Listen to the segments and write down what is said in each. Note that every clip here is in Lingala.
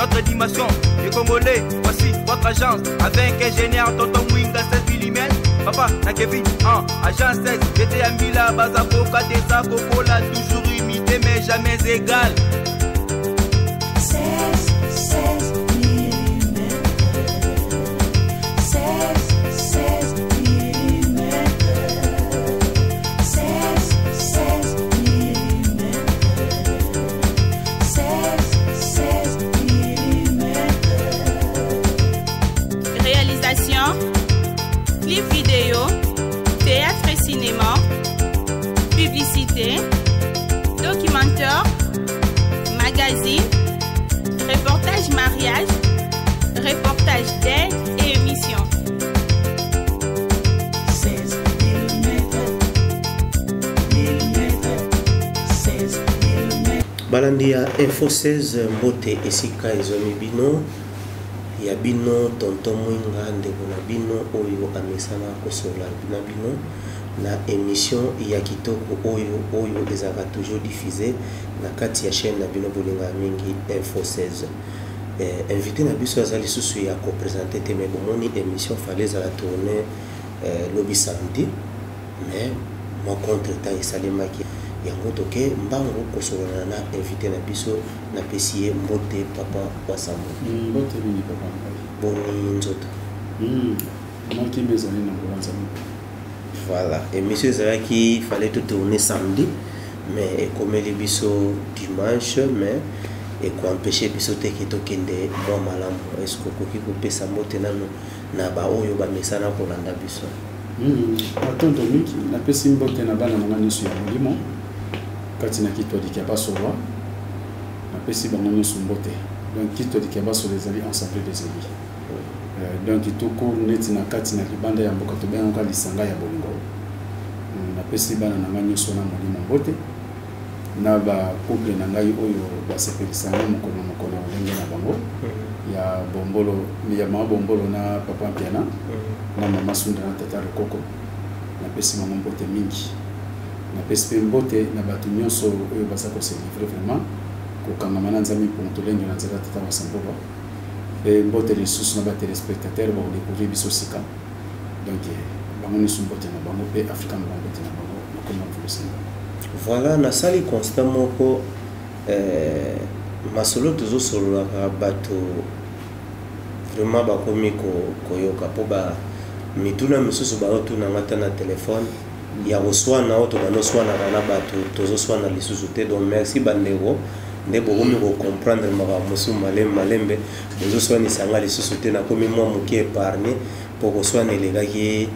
Votre animation, les Congolais, voici votre agence. Avec ingénieur Tonton Mwinga 16 mm. Papa, na Kevin, en agence 16. J'étais à Mila, Bazaboka, Desa, Coca, toujours imité mais jamais égal. 16, 16 mm. 16, 16 mm. 16, 16 mm. 16, 16 mm. Réalisation, clip vidéo, théâtre et cinéma, publicité, documentaire, magazine, reportage mariage, reportage d'aide et émission. 16 mm. Mm. 16 mm. Balandi ya Info 16, mbote esika ezwami bino, ya bino Tonton Mwinga, ndeko na bino oyo amesana kosolola na bino na émission ya kitoko oyo oyo ezalaka toujours diffusé na kati ya chaîne na bino bolingaka mingi Info 16. Invité na biso aza lisusu ya koprésenter te, mais bomoni émission fallait ezala tourné lobi samedi, mais mwa contretemps esalemaki, yango toke mbangu kosolola na invité na biso. Napesi ye mbote, papa Wasambo. Mbote mingi, papa ngai. Boni nzoto? Mwa kimia ezali na ngolu Nzambe. Voilà, émission ezalaki fallait totourner samedi, mais ekomeli biso dimanche, mais ekoempêche biso te ke tokende mwa malamu. Est ce que okoki kopesa mbote nanu na baoyo bamesana kolanda biso? Matondo mingi. Napesi mbote na bana na nga nyonso ya molimo kati na Kitwadiki ya Basolwa. Napesi bango nyonso mbote. Donc Kitwadiki ya Basolwa ezali ensemble des élus. Donc kitoko neti na kati na libanda ya mboka, tobengaka lisanga ya bolingo. Napesi bana na ngai nyonso na molimo mbote, na bacouple na ngai oyo basepelisa ngai mokolo na mokolo na lolenge na bango ya bombolo, ya mama Bombolo na papa Mpiana, na mama Sunda na tata Lokoko. Napesi bango mbote mingi. Napesi mpe mbote na bato nyonso oyo baza kose livrer vraiment, kokangama na Nzambe mpo tolenge na nzela tata Wasamboba. Mpe mbote lisusu na batéléspectateur bakodécouvrir biso sika. Donc bango nyonso, mbote na bango, mpe Afrika na bambote na bango nakoma mvulusenga. Voilà, nasali constat moko, masolo tozosololaka, bato vraiment bakomi koyoka, mpo ba mituna misusu bazotunanga ata na telefone ya koswana oyo tobanda oswanaka na bato, tozoswana lisusu te. Donc merci bandeko nde bokomi kocomprendre makambo mosusu malembe malembe. Bozoswanisanga lisusu te, nakomi mwa moke épargne, mpo koswana elekaki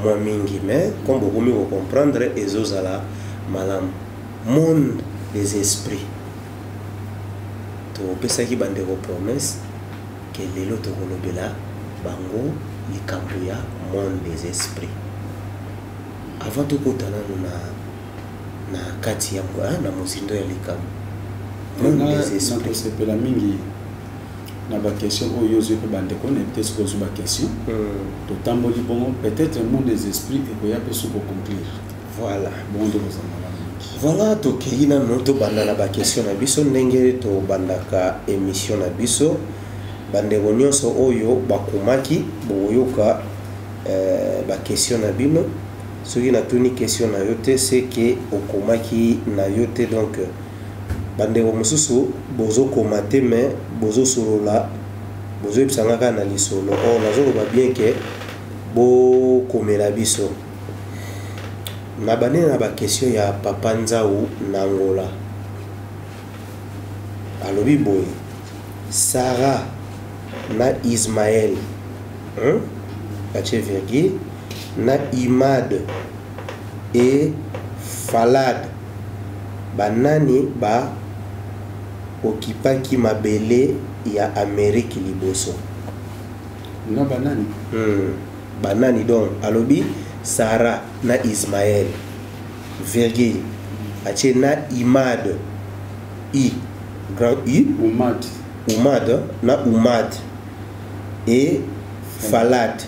mwa mingi, mais comme bokomi kocomprendre, ezozala malamu. Monde des esprits, topesaki bandeko promesse ke lelo tokolobela bango likambo ya monde des esprits. Avant tokota nanu na kati ya na mozindo ya likambo monde des esprits, Nakosepela mingi na baquestion oyo ozwi, mpe bandeko nayebi te soki ozwi baquestion. Totamboli bongo, peut-être monde des esprits ekoya mpe soki oconclure. Voilà. Bongo nde kozala malamu mingi. Voilà, tokei nano, tobanda na baquestion na biso ndenge tobandaka émission na biso. Bandeko nyonso oyo bakomaki, bokoyoka baquestion na bino. Soki natuni question na yo te, c'est que okomaki na yo te. Donc bandeko mosusu bozokoma te, mais bozosolola, bozoyebisanga kaka na lisolo. Or nazoloba bien ke bokomela biso. Na banene na baquestion ya papa Nzau na Angola, alobi boye: Sara na Ismael, hein? Atie virgule, na Imad e Falad, banani ba okipaki mabele ya Amerike liboso? Na banani? Banani? Donc alobi Sara na Ismael, virgule, atie na Imad, I grand U. Umad. Umad, na Umad e Falad,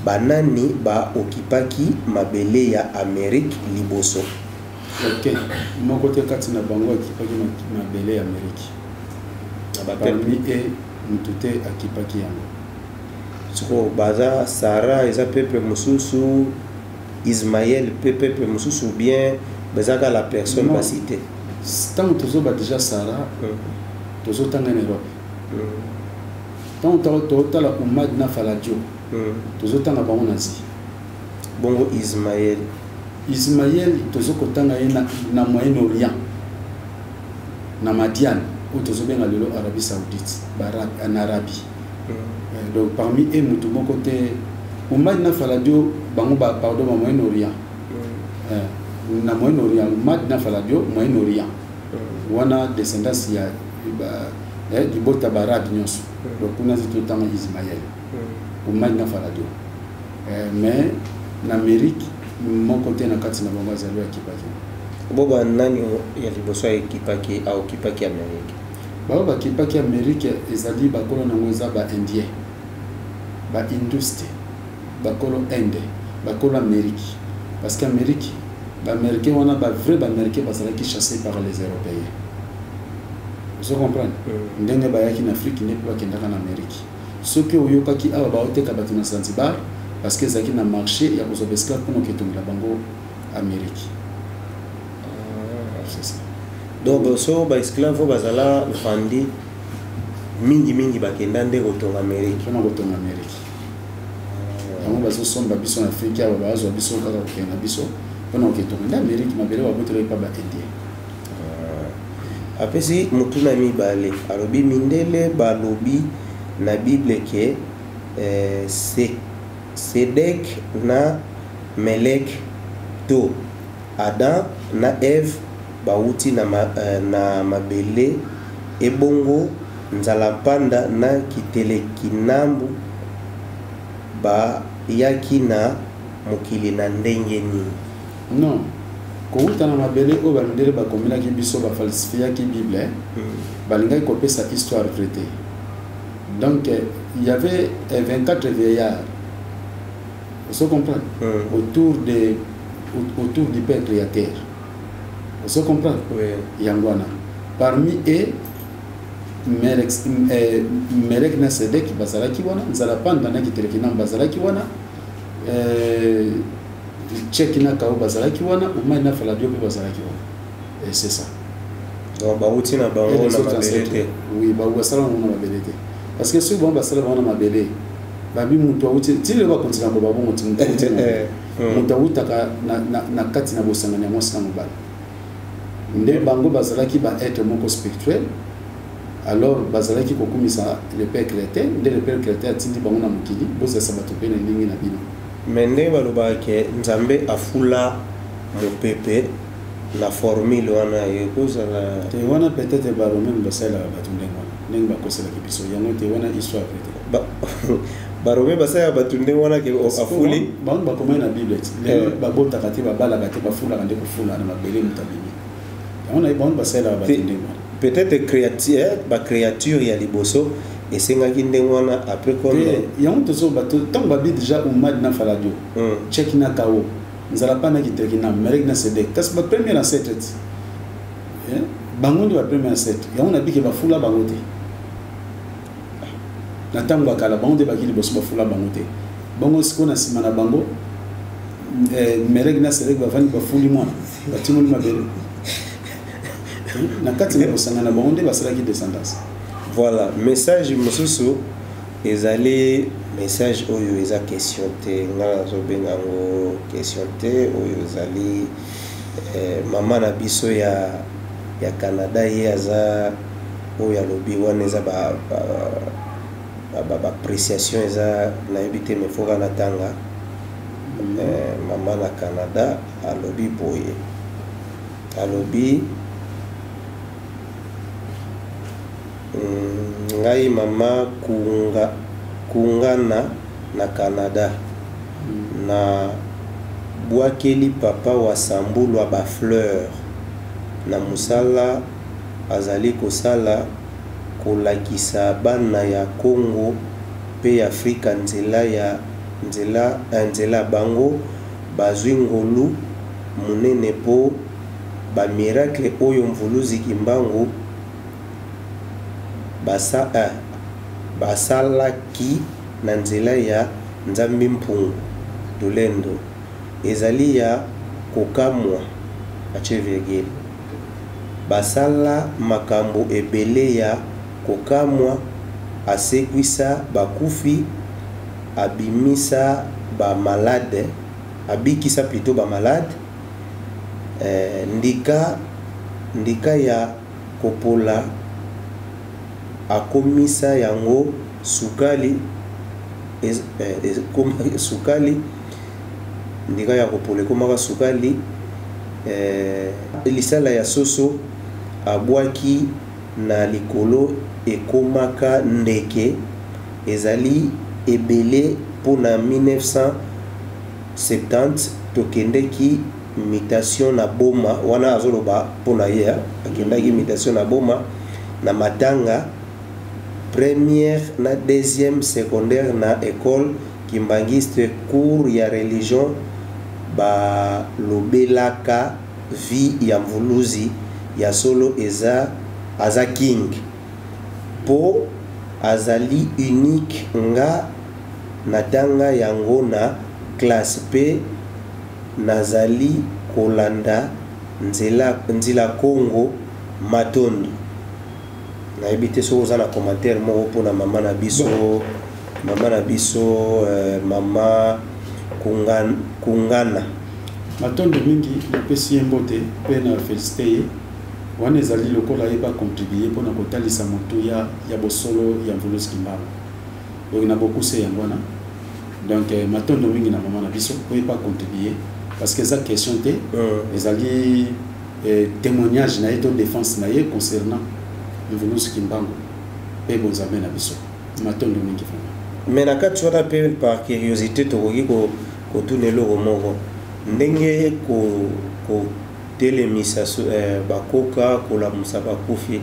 banani baokipaki mabele ya Amerike liboso? Ok, moko te kati na bango akipaki mabele ya Amerike. Na bapeuple. Parmi e Mutu te akipaki yango. Sikoyo baza Sara eza peuple mosusu, Ismaël pe peuple mosusu, ou bien baza kaka la personne bacite? Ntango tozoba déjà Sara, tozotanga na Europe. Ntango totala Umad na Faladio, tozotanga bango na Asie. Bongo Ismaël? Ismaël tozokotanga ye na Moyen-Orient, na Madiane oyo tozobenga lelo Arabie Saoudite, en Arabie. Donc parmi eux mutu moko te. Umad na Faladio bango ba, pardon, ba Moyen-Orient. Na Moyen-Orient, Umad na Faladio, Moyen-Orient. Wana descendance ya libota baarabe nyonso. Donc kuna nde totanga Ismaël, Umad na Faladio. Mais na Amérique moko te na kati na bango azali oyo akipaki. Bo banani ya liboso aekipaki, aokipaki Amérique? Bango bakipaki Amérique ezali bakolo nango eza baindien, bahindous te, bakolo Inde, bakolo Amérique, parce que Amérique, baaméricain wana, bavrai baaméricain bazalaki chassé par les Européens, ozo comprendre? Ndenge bayaki na Afrique nde mpe bakendaka na Amérique. Soki oyokaki awa baoteka bato na Zanzibar, parce que ezalaki na marché ya kozwa baesclave mpona oketongela bango Amérique. C'est ça. Donc so baesclave oyo bazala vandi mingimingi bakenda nde kotonga Amérique? Mpona kotonga Amérique. Yango bazosomba biso na Afrique awa, bazwa biso kaka kokende na biso mpona koketonga nde Amérique, mabele babotela epa baindien. Apesi motuna mibale, alobi mindele balobi na Bible ke Sedek na Melek to Adam na Eve bawuti na mabele, ebongo Nzala Mpanda na Kitelekinambu bayaki na mokili na ndenge nini? Non, kowuta na mabele oyo bamindele bakomelaki biso, bafalsifiaki Bible, balingaki kopesa histoire vrai te. Donc il y avait 24 vieillards, ozo comprendre, autour du père créateur, ozo comprendre? Oui. Yango wana parmi eux Melek, Melek na Sedek bazalaki wana, Nzala Panda na Kiterekinam bazalaki wana, Tchek na Kao bazalaki wana, Umai na Faladio mpe bazalaki wana. Et c'est ça. Donc bauti na bango na mabele te? Oui, basala bango na mabele te, parce que soki bango basala bango na mabele, babi moto auti ti lelo bakontinua koba bongo ti moto auti na mabele. Moto awutaka na kati na bosangani ya mwasi na mobali. Nde bango bazalaki baêtre moko spirituel. Alors bazalaki kokumisa le père créateur. Nde le père créateur atindi bango na mokili: bozalisa bato mpe na ndenge na bino. Mais ndenge balobaka ke Nzambe afula mopepe na formule wana, ekozala? Te, wana peut-être baromain basalelaka bato ndenge wana, ndenge bakoselaki biso yango te. Wana histoire pe te. Baromain basalelaka bato ndenge wana ke afuli? Bango bakomai na Bible ti lelo babotaka te, babalaka te, bafulaka nde kofula na mabele moto abimi. Yango na bango basalelaka bato ndenge wana. Peut-être créature, bacréature ya liboso esengaki ndenge wana après comme Te, yango tozo bato ntango babi déjà Umad na Faladio, Tchek na Kao, Nzala mpa na Kitereki na Melek na Sedek, kasi bapremier ancêtre ti. Bango nde bapremier ancêtre. Yango nabike bafula bango te na ntango ya kala. Bango nde baki liboso, bafula bango te. Bango sikoyo na nsima na bango, Melek na Sedek bavandi, bafuli mwana, batimoli mabele na kati na kosanga na bango nde basalaki descendance. Voilà, message mosusu ezali message oyo eza question te, nga nazobenga yango question te. Oyo ezali mama na biso ya Canada, ye aza oyo alobi wana eza ba appréciation, eza nayebi te, mais foka natanga. Mama na Canada alobi boye, alobi: "Ngai mama kunga, kungana na Canada, na bwakeli papa wa Sambulwa bafleur na mosala azali kosala kolakisa bana ya Congo mpe Afrika nzela ya nzela, nzela. Bango bazwi ngolu monene mpo bamiracle oyo Mvuluzi Kimbangu basa, Basalaki na nzela ya Nzambi Mpungu Tulendo ezali ya kokamwa, atie virgule. Basala makambo ebele ya kokamwa, asekwisa bakufi, abimisa ba malade, abikisa plutot ba malade, eh, ndika, ndika ya kopola akomisa yango sukali, ekoma sukali, ndika ya kopola ekomaka sukali, lisala ya soso abwaki na likolo ekomaka ndeke, ezali ebele mpona 1970 tokendeki mutation na Boma, wana azoloba mpona ye, akendaki mutation na Boma na matanga première na deuxième secondaire na école kimbangiste, cours ya religion balobelaka vie ya Mvuluzi ya solo, eza aza king po azali unique. Nga natanga yango na classe pe nazali kolanda nzela, nzila Congo. Matondo. Nayebi te soki oza na commentaire moko mpona mama na biso, mama na biso, mama Kungana. Matondo mingi, napesi ye mbote mpe na félicité ye. Wana ezali lokola ye bacontribue mpona kotalisa motuya ya bosolo ya Mvuluzi Kimbangu. Donc na bokuse yango wana. Donc matondo mingi na mama na biso oyo bacontribue, parce que eza question te, ezali témoignage na ye to défense na ye concernant Mvuluzi Kimbangu mpe bonzambe na biso. Matondo mingi vraiment. Mais na kati wana mpe, par curiosité, tokoki kotuna eloko moko: ndenge kotelemisa bakoka, kolamusa bakufi,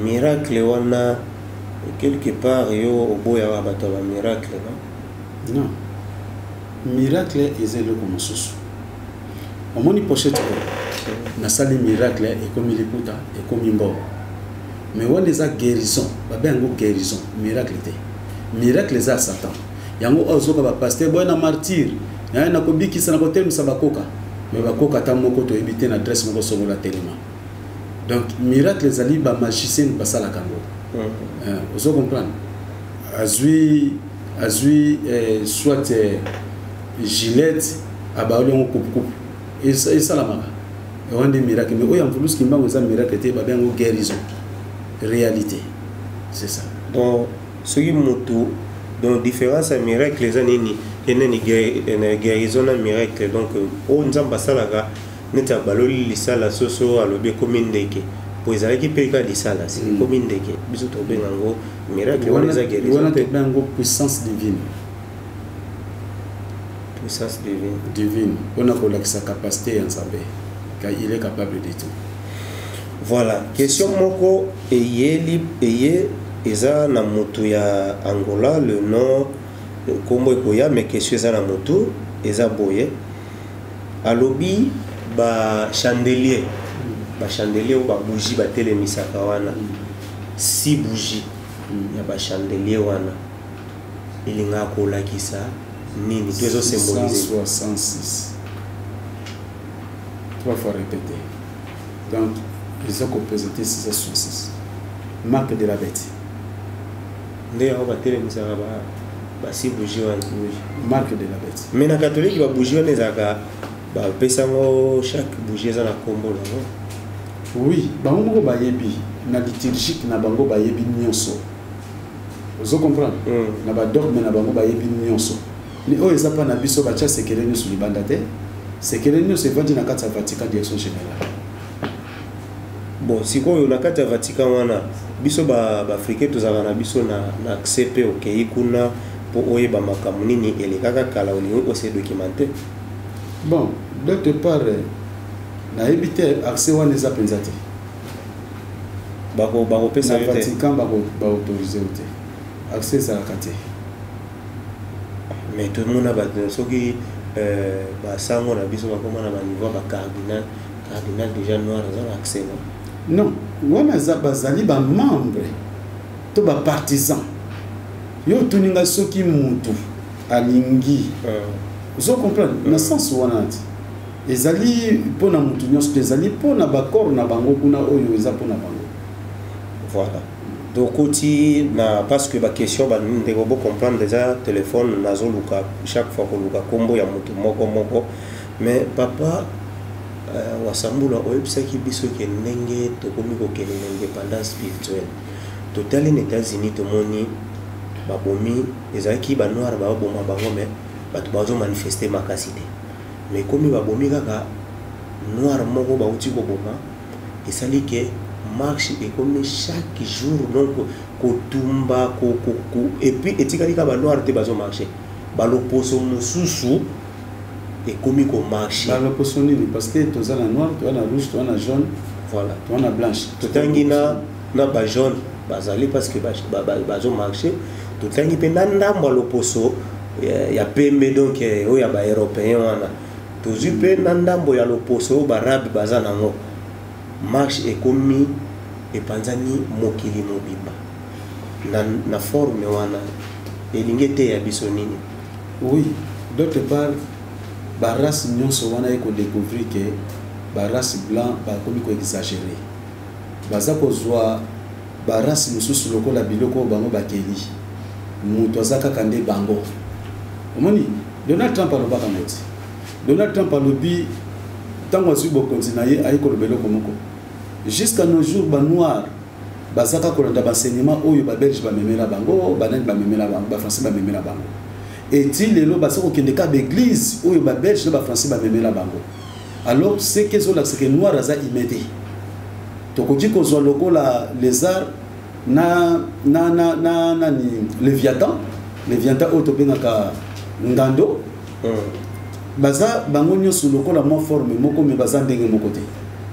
miracle wana, quelque part yo oboyaka bato ya bamiracle, non? Non, miracle eza eloko mosusu. Omoni pochette oyo, nasali miracle, ekomi liputa, ekomi mbongo. Mais wana eza guérison, babe yango guérison, miracle te. Miracle eza ya Satan. Yango oyo ozoka bapasteur boye na martyr naye na kobikisa, na kotelemisa bakoka, mais bakoka ata moko toyebi te na adresse moko songola telema. Donc miracle ezali bamagicien basalaka yango. Ozo comprendre, azwi soit gilette, abayoli yango kupukupu, esalamaka. Wana nde miracle. Mais oyo ya Mvuluzi Kimbangu eza miracle te, babe yango guérison, réalité, c'est ça. Donc soki motu, donc différence ya miracle eza nini? Eneni guérison na miracle? Donc oyo Nzambe asalaka neti abaloli lisala soso, alobi ekomi ndeke, po ezalaki mpe kaka lisala, si ekomi ndeke, biso tobenga yango miracle. Wana eza guérison Wana te. Tobenga yango puissance divine. Puissance divine. Divine, mpona kolakisa capacité ya Nzambe, car il est capable de tout. Voilà, question moko eyeli, eye eza na motu ya Angola, le nom, nkombo ekoya, mais question eza na motu, eza boye: alobi bachandelier, bachandelier oyo babougie batelemisaka wana, six bougie ya bachandelier wana elingaka kolakisa nini to ezosymbolize? 166, trois fois répété, donc eza koprésente 666, marque de la bête. Nde yango batelemisaka basix bougie wana? Oui, marque de la bête. Mais na catholique, babougie wana ezalaka, bapesa yango, chaque bougie eza na nkombo nango. Oui, bango moko bayebi na liturgique na bango, bayebi nyonso, ozo comprendre? Na badogme na bango bayebi nyonso. Ni oyo eza mpa na biso, batya sekele nyonso libanda te, sekele nyonso evandi na kati ya Vatican, direction générale. Bon, sikoyo na kati ya Vatican wana, biso baafricain tozalaka na biso na accès mpe okei kuna mpo oyeba makambo nini elekaka kala, olingi ose documenter? Bon, d'autre part, nayebi te, accès wana eza mpenza te. Bakopesa Na yo te? Vatican baautorise yo te, accès ezalaka te. Mais tomona bato, soki basango na biso bakóma na baniveau ya bacardinal, cardinal déjà noir aza na accès, non? Non, wana eza bazali bamembre to To bapartisan. Yo otuni ngai soki mutu alingi, ozo comprendre na sens wana ti ezali mpona mutu nyonso te, ezali mpona bacorps na bango kuna oyo eza mpona bango. Voilà, tokoti na, parce que baquestion, bandeko bocomprendre, eza telefone, nazoluka chaque fois koluka nkombo ya motu moko moko. Mais papa Wasambula, oyebisaki biso ke ndenge tokomi kokende na indépendance spirituelle, totali na États-Unis, tomoni babomi, ezalaki banoir baboma bango, mais bato bazomanifeste makasi te. Mais komi babomi kaka noir moko, bauti koboma, esali ke marche ekomi chaque jour, donc kotumba ko, et puis etikali kaka banoir te bazomarche, baloposo mosusu ekomi komarche. Baloposo nini? Parce que toza na noir, toza na rouge, toza na jaune. Voilà. Toza na blanche. Totangi na bajaune bazali, parce que bazomarche. Totangi mpe na ndambo ya loposo ya pembe, donc oyo ya baeuropéen wana. Tozwi mpe na ndambo ya loposo oyo baarabe baza nango. Marche ekomi epanzani mokili mobimba na forme wana, elingi eteya biso nini? Oui, d'autre part, barace nyonso wana ekodécouvrir ke barace blanc bakomi koexagérer, baza kozwa barace mosusu lokola biloko oyo bango bakeli. Moto aza kaka nde bango. Omoni, Donald Trump alobaka ngo ti Donald Trump alobi, ntango azwi bokonzi na ye, ayi koloba eloko moko: jusqu'à nos jours, banoir baza kaka kolanda baenseignement oyo babelge bamemela bango, banani bamemela bango, bafrançais bamemela bango. Eti lelo baza kokende kaka baeglise oyo babelge na bafrançais bamemela bango. Alors ce que ezolakisa ke noir aza humain te. Tokoki kozwa lokola lézard na nani, Léviathan, Léviathan oyo tobengaka ngando. Baza bango nyonso lokola mwa forme moko, mais baza ndenge moko te.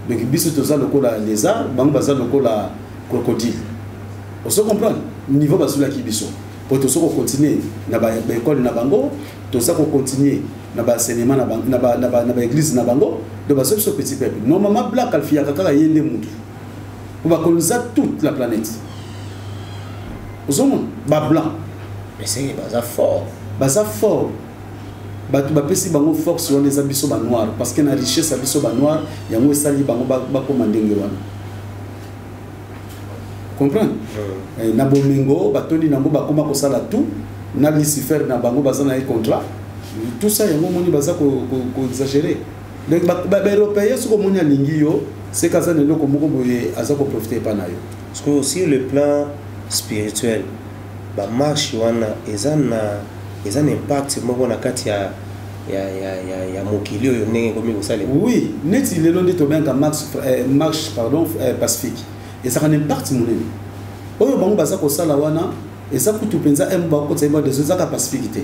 Donc biso toza lokola lézard, bango baza lokola crocodile. Ozo comprendre niveau bazwilaki biso, po toza kocontinue na baekole na bango, toza kocontinue na baenseignement na baeglise na bango. Donc bazwa biso petit peuple. Normalement, black alfiyaka kaka ye nde mutu po bakoloniza toute la planète. Ozomona bablanc. Mais c'est baza fort. Baza fort. Bato bapesi bango force wana eza biso banoir, parce que na richesse ya biso banoir, yango esali bango bakóma ndenge wana. Comprendre? Na bomengo batondi nango, bakóma kosala tout na Lucifer na bango, baza na ye contrat, tout ça. Yango omoni baza koexagérer. Donc baeuropéen, soki omoni alingi yo, seka aza na eloko moko boye aza koprofite epa na yo. Parce que sur le plan spirituel, bamarche wana eza na impact moko na kati ya mokili oyo, ndenge ekomi kosalema? Oui, neti lelo nde tobengaka marche, pardon, pacifique, ezalaka na impact monene. Oyo bango baza kosala wana eza kutu mpenza m bakotisa ye deso, ezaka pacifique te,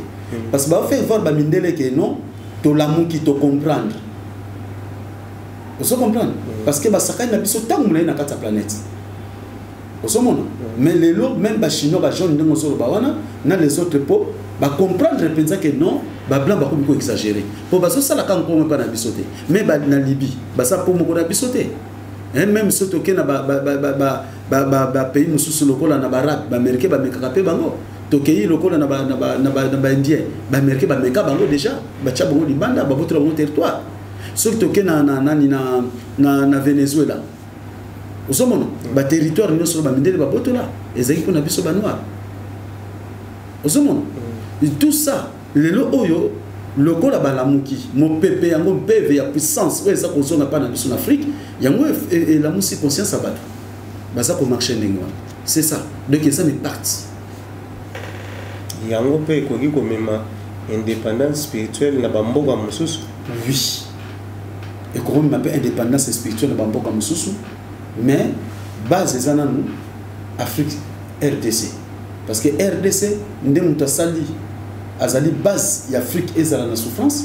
parce que bafaire voir bamindele ke non, tolamuki, tocomprendre. Ozo comprendre? Parce que basakani na biso ntango molai na kati ya planète, ozomona. Mais lelo, même bachinois, bajaune, ndenge ozoloba wana, na les autres, po bacomprendre mpenza ke non, bablanc bakomi koexagérer, po bazosalaka nkongo mpa na biso te. Mais na Libye baza po moko na biso te. Même so toke na bapays mosusu lokola na baarabe, baaméricain bamekaka mpe bango. Tokei lokola na baindien, baaméricain bameka bango déjà, batia bango libanda, babotola bango territoire. Soki toke na nani, na Venezuela, ozomona baterritoire nyonso oyo bamindele babotola ezalaki mpona biso banoir. Ozomona tout ça. Lelo oyo, lokola balamuki, mopepe yango, mpeve ya puissance oyo eza kozonga mpa na biso na Afrique, yango elamusi conscience ya bato, baza komarche ndenge wana. C'est ça. Donc eza na impact. Yango mpe ekoki komema indépendance spirituelle na bamboka mosusu? Oui, ekomema mpe indépendance spirituelle na bamboka mosusu, mais base eza nanu Afrique, RDC, parce que RDC nde moto asali, azali base ya Afrique ezala na souffrance.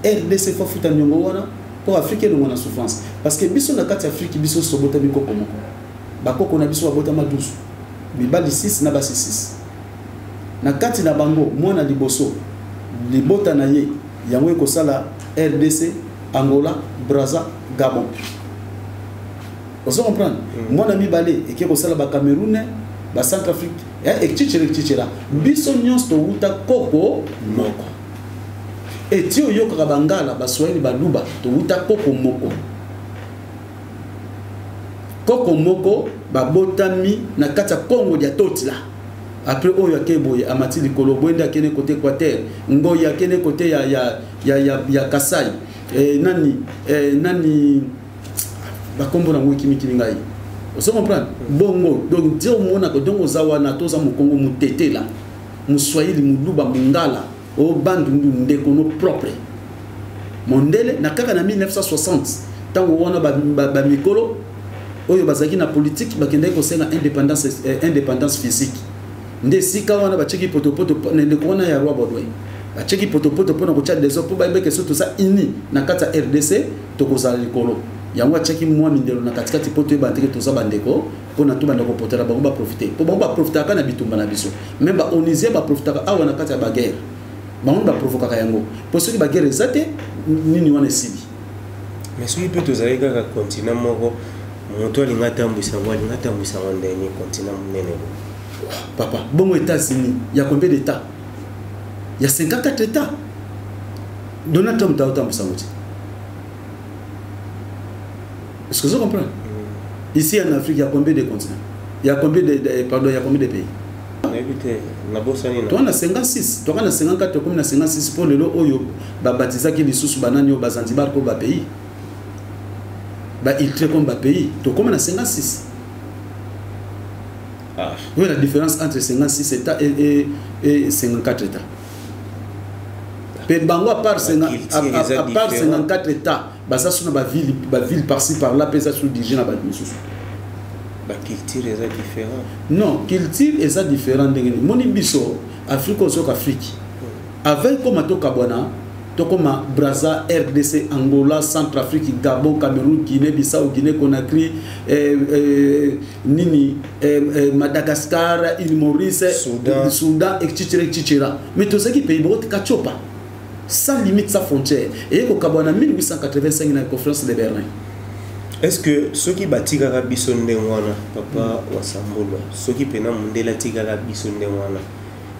RDC faut afuta niongo wana mpo Afrique elongwa na souffrance, parce que biso na kati ya Afrique, biso tobotami koko moko. Bakoko na biso babotama 12, mibali 6 na basi 6. Na kati na bango, mwana liboso, libota na ye yango ekosala RDC, Angola, Braza, Gabon. Ozo comprendre? Mwana mibale eke kosala bacameroun. Bacentrafrique, etc etc. Biso nyonso towuta koko moko. Eti oyokaka Bangala, Baswahili, Baluba, towuta koko moko. Koko moko babotami na kati ya Congo dia Totila. Après oyo ake boye, amati likolo boye, akende côté Équateur, Ngoyi akende côté ya Kasai, nani bakombo nango ekimikimi ngai, ozo comprendre bongo. Donc nde omonaka, donc oza wana, toza Mokongo, Motetela, Moswahili, Moluba, Mongala, o Bandundu, ndeko no propre mondele. Na kaka na 1960, ntango wana bamikolo oyo bazalaki na politique bakendaki kosenga indépendance, indépendance physique, nde esika wana batiaki potopoto na ndeko wana ya roi Baudouin. Batiaki potopoto mpona kotia désordre, mpo bayebeke so toza uni na kati ya RDC, tokozala likolo. Yango atiaki mwa mindelo na katikati mpo toyeba teke toza bandeko, mpona tobanda kopotela bango, baprofite, mpo bango baprofitaka na bitumba na biso. Même baonisien baprofitaka awa na kati ya baguerre, bango baprovokaka yango, mpo soki baguerre eza te, nini wana esili. Mais soki mpe tozali kaka continent moko, moto alinga atambwisa yango, alinga atambwisa yango ndeni, continent monene bo? Papa, bongo États-Unis ya combien d'états? Ya 54 états. Donald Trump aotambwisa yango te? Est-ce que vous comprenez? Ici en Afrique, il y a combien de continents? Il y a combien de, pardon, il y a combien de pays? Nayebi te, nabosani na. Toza na 56, toza na 54, tokomi na 56, mpo lelo oyo babatizaki lisusu banani oyo, Bazanzibar ko bapays, bailtre comme bapays, tokómi na 56. Ah. Oui, la différence entre 56 états et 54 états. Pe bango, à part 54 états, baza so na baville, baville par-ci par-là, mpe eza so dirigé na bato misusu. Baculture eza différent. Non, culture eza différent ndenge nini? Moni biso Afrique, ozoka Afrique avec koma tokabwana, tokoma Braza, RDC, Angola, Centrafrique, Gabon, Cameroun, Guinée Bissau, Guinée Conakry, nini, Madagascar, île Maurice, Soudan. Soudan, etc etc. Mais tozalaki pays moko, Katiopa, sans limite, sans frontière. Eye kokabwana na 1885 na Conférence de Berlin. Est ce que soki batikaka biso ndenge wana, papa Wasambulwa, soki mpena mondele atikaka biso ndenge wana,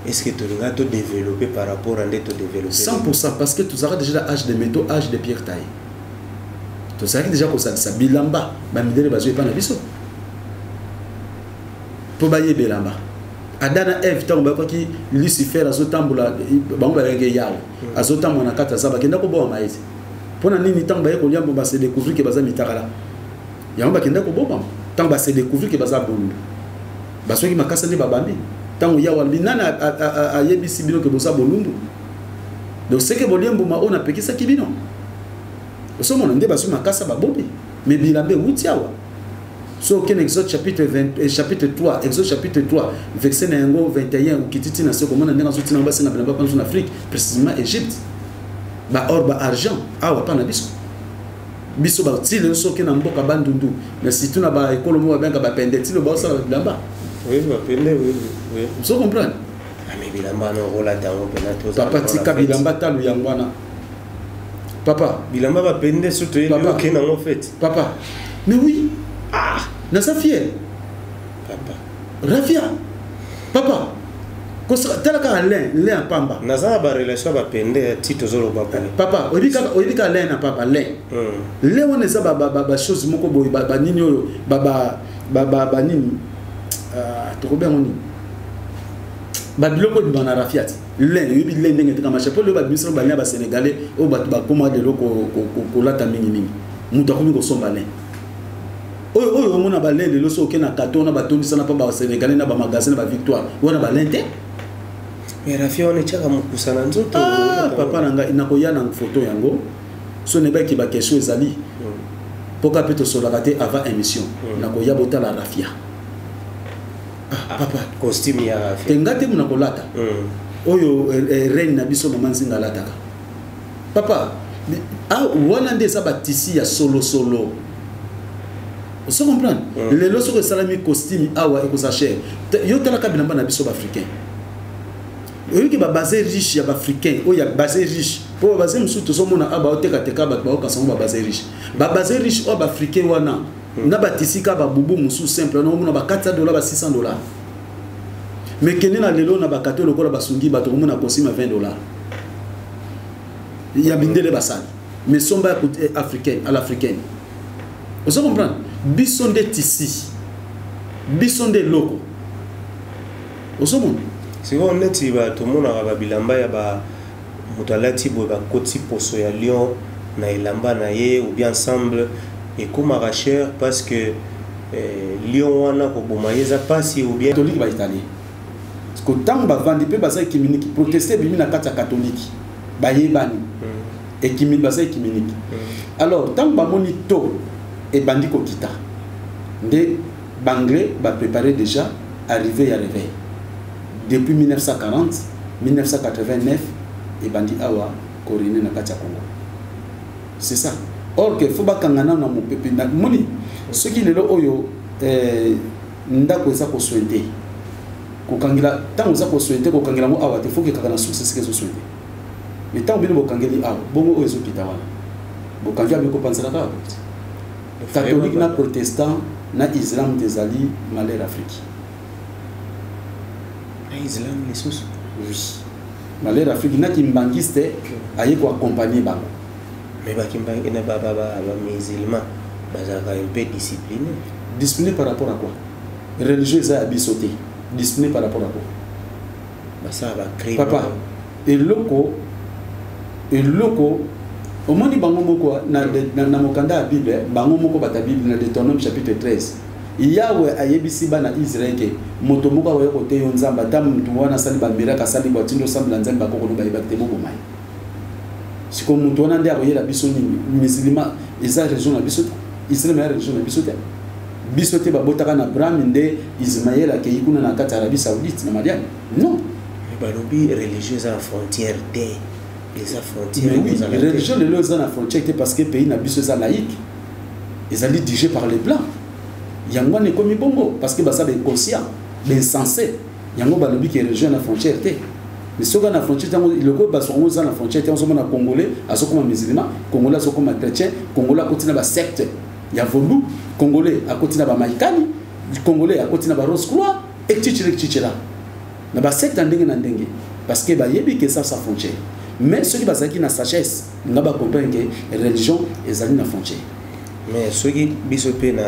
est ce que tolinga todéveloppe par rapport à nde todéveloppe? 100%, parce que tozalaka déjà âge de métaux, âge de pierre taille. Tozalaki déjà kosalisa bilamba. Bamindele bazwi epa na biso mpo bayeba elamba. Adam na Eve, ntango bayokaki Lucifer azotambola, bango bayokaki Yawe azotambola na kati, aza bakenda koboma ete mpo na nini? Ntango baye kolia mbo, base découvrir ke baza mitakala. Yango bakenda kobomama. Ntango base découvrir ke baza bolulu, bazwaki makasa nde babambi. Ntango Yawe alobi: "Nani ayebisi bino ke boza bolumbu? Donc seke bolie mbuma oyo napekisaki bino." Osomona nde bazwi makasa, babombi, mais bilamba ewuti awa. So okende Exode chapitre 20, chapitre 3, Exode chapitre 3, verset na yango 21, okiti ntina se komona ndenge azotina yango, basenga bilamba mpa na Afrique, précisément Égypte, baor, baargent awa mpa na biso. Biso bati lelo, soki na mboka Bandundu, mais surtout na baekolo moko babengaka Bapende, ti lelo baosala bilamba. Oui, Bapende, oui. Ozo comprendre? Ah, mais bilamba wana okolata yango mpena tozala Papa, na tika fête. Bilamba talo yango wana, papa. Bilamba Bapende, so toyebi. Papa. Okende yango fête? Papa, mais oui, ah, naza fier. Papa. Raphia, papa, tala kaka lin, lin ya pamba. Naza na barelation ya Bapende ti tozoloba boye. Papa, oyebi kaka lin na pamba, lin. Lin wana eza bachose moko boye, banini oyo, banini, tokobenga nini, babiloko oyo ebima na raphia ti lin. Oyebi lin ndenge etekama cher, mpo lelo babimisaka balin ya Basénégalais oyo bato bakóma lelo kolata mingimingi. Moto akomi kosomba lin oyo omona balin lelo. So oke na kato wana, batondisana mpo Basénégalais na bamagasin na Bavictoire wana, balin te. Mais raphia wana etiaka mokusa na nzoto. Ah, papa na ngai, nakoya na foto yango so nayebaki baquestion ezali mpoka mpe tosolaka te avant émission. Nakoya botala raphia, ah, papa. Costume ya raphia? Te, nga te mona kolata. Oyo reine na biso mama Nzinga alataka, papa. Ah, wana nde eza batisi ya solosolo, ozo comprendre? Lelo soki esalami costume awa, ekozala cher. Yo talaka bilamba na biso baafricain, oyoki babazin riche ya baafricain, oyo ya bazin riche, mpo babazin mosusu tozomona awa baotekateka, bato baokasa ngo babazin riche. Babazin riche oyo baafricain wana na batisi kaka babubu mosusu simple wana, omona ba 400 dollar, ba 600 dollar. Mais kende na lelo na bakato lokola basungi bato, komona kosima 20 $ ya mindele basali, mais somba ya africaine à l'africaine. Ozo comprendre? Biso nde tisi, biso nde eloko, ozomona. Sikoyo neti tomonaka babilamba ya ba moto alati boye, bakoti poso ya lion na elamba na ye ou bien ensemble, ekomaka cher parce que lion wana koboma ye eza mpasi ou bien? Catholique, baitalien, ko ntango bavandi mpe baza œcuménique, protestant ebimi na kati ya catholique, bayebani. Baza œcuménique. Alors ntango bamoni to ebandi kokita, nde baanglais bapréparé déjà arrivée ya réveil depuis 1940. 1989 ebandi awa korine na kati ya Congo, c'est ça. Or que faut bakanga nano na mopepe. Moni soki lelo oyo ndako eza kosuinter, kokangela, ntango oza kosuinter, kokangela yango awa te, faut kekaka na source esika ezosuinter. Mais ntango bino bokangeli awa, bongo oyo ezokita wana, bokangi awa, kopanzela kaka. Catholique na protestant na islam te, ezali malheur Afrique. Na islam lisusu? Oui, malheur Afrique na kimbangiste aye koaccompagner bango. Mais bakimbangi na bamusulman bazalaka un peu discipliné. Discipliné par rapport à quoi? Religieux eza ya biso te. Discipliné par rapport à quoi? Basala bacrime. Papa, eloko omoni bango moko na mokanda ya Bible, bango moko bata Bible na Deutéronome chapitre 13, Yawe ayebisi bana Israel ke moto moko akoya koteya yo Nzambe, ata motu wana asali bamiracle, asali bo atindi osambela Nzambe, bakokono bayebaki te, boboma ye. Sikoyo motu wana nde akoyela biso nini? Musulman eza religion na biso te, islam eza religion na biso te. Biso te babotaka na Abraham, nde Ismael akei kuna na kati ya Arabie Saoudite na Madiane, non. Mais balobi religieux eza na frontière te, eza frontière. Mais oui. Ekozala te. Religion lelo eza na frontière te parce que pays na biso eza laïque, ezali dirigé par les blancs. Yango wana ekomi bongo parce que baza bainconscient, bainsensé. Yango balobi ke religion na frontière te. Mais soki na frontière, ntango eloko baso yango eza na frontière te, ozomona Congolais azokoma musulman, Congolais azokoma chrétien, Congolais akoti na basecte ya vaudou, Congolais akoti na bamaikani, Congolais akoti na barose croix, etc., etc., na basecte ya ndenge na ndenge, parce que bayebi ke eza sans frontière. Mais soki bazalaki na sagesse nga bacomprendre ke religion ezali na frontière. Mais soki biso mpe na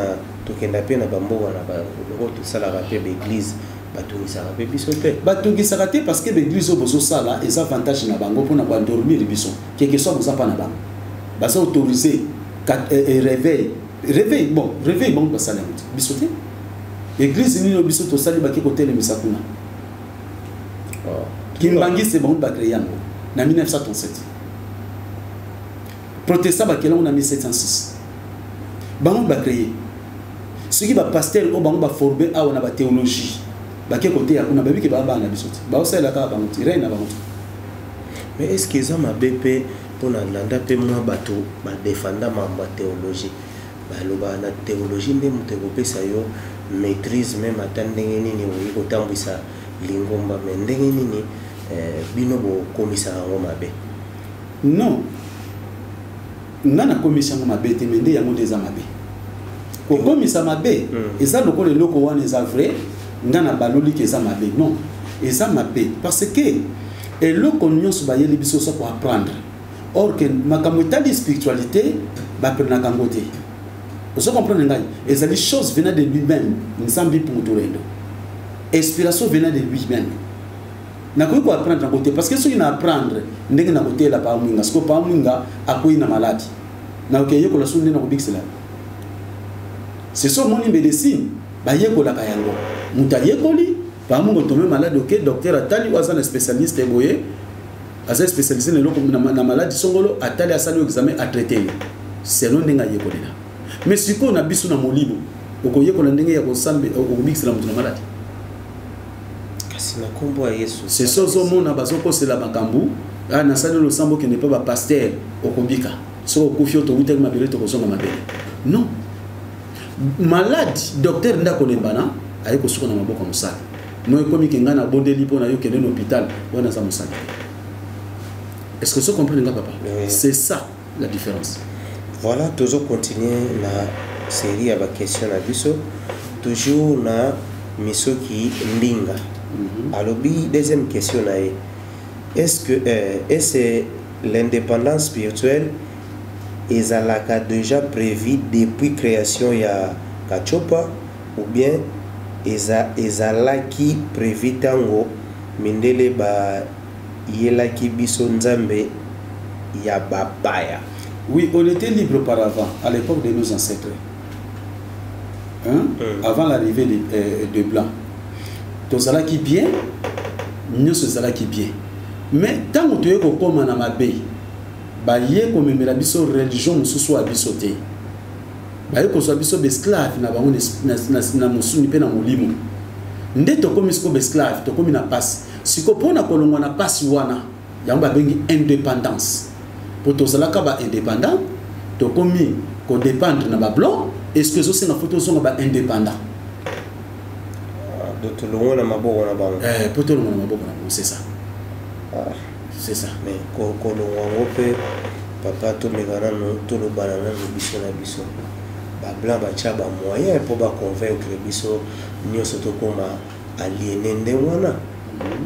tokenda mpe na bamboka na loko, tosalaka mpe baeglise, batungisaka mpe biso te? Batungisaka te parce que baeglise oyo bozosala eza avantage na bango mpona koendormir biso. Quelque soit boza mpa na bango, baza autorisé réveil. Réveil, bon, réveil bango basala yango te, biso te. Église nini oyo biso tosali bake kotelemisa kuna? Oh. Kimbangiste, bango bacréer yango na 1937. Protestant bakela yango na 1706. Bango bacréer. Soki bapasteur oyo bango baforme awa na bathéologie bake koteya kuna, babiki baa bana na biso te, baosalela kaka bango te, rei na bango te. Mais est ce que eza mabe mpe mpona landa mpe mwa bato badefanda mambo ya théologie, balobaka na théologie nde moto ekopesa yo maîtrise, même ata ndenge nini okoki kotambwisa lingomba? Mais ndenge nini bino bokomisaka yango mabe? Non, nga nakomisi yango mabe te, mais nde yango nde eza mabe. Kokomisa mabe eza lokola eloko wana eza vrai, nga na baloliki eza mabe. Non, eza mabe parce que eloko nyonso bayeli biso so koapprendre, or que makambo etali spiritualité baprenaka yango te. Ozo comprendre ngai? Ezali chose venant de lui-même, Nzambe Mpungu-Tulendo, inspiration venant de lui-même. Nakoki koapprendre yango te parce que soki na apprendre ndenge na koteyela paa mwinga, sikoyo paa mwinga akwei na maladi, nakoki yekola so nde na kobikisela. C'est so omoni médecine bayekolaka yango, moto ayekoli, paa mwinga otombe malade, oke docteur atali oyo aza na spécialiste boye, aza spécialisé na eloko na maladi songolo, atali, asali yo examen, atraité yo selon ndenge ayekolela. Mais sikoyo na biso na molimo, okoyekola ndenge ya kosambe okobikisela moto na maladi? Kasi na nkombo ya Yesu. C'est so ozomona bazokosela makambo. Ah, nasali losambo, okende mpe bapasteur, okobika. Soki okufi, oyo towutaki mabele, tokozonga mabele. Non, maladi, docteur nde akolembana, aye kosuka na maboko ya mosala. Mo ekomi ke ngai nabondeli mpo na yo, kende na hôpital, wana aza mosala te. Est ce que ozo comprendre nga, papa? Oui. C'est ça la différence. Voilà, tozocontinue na série ya baquestion na biso, toujours na Misoki Ndinga. Alobi deuxième question na ye: est-ce que est-ce l'indépendance spirituelle ezalaka déjà prévu depuis création ya Katiopa ou bien ezalaki prévu ntango mindele bayelaki biso nzambe ya bapaya? Oui, on était libre auparavant, à l'époque de nos ancêtres, hein? Avant l'arrivée de blancs, tozalaki bien, nyonso ezalaki bien. Mais ntango toye kokóma na mabe, baye komemela biso religion mosusu ya biso te, baye kozwa biso baesclave na bango na mosuni mpe na molimo. Nde tokómi sikoyo baesclave, tokómi na pasi. Sikoyo mpo na kolongwa na pasi wana, yango babengi indépendance, mpo tozalaka baindépendant, tokómi kodépendre na bablanc. Est ce que ezosenga fo tozonga baindépendant? Donc tolongwa na maboko na bango. Mpo tolongwa na maboko na bango, c'est ça. C'est ça. Mais kolongwa yango mpe, papa, tomeka nano tolobana nano biso na biso. Bablanc batya bamoyen mpo baconvaincre biso nyonso tokóma aliéné ndenge wana.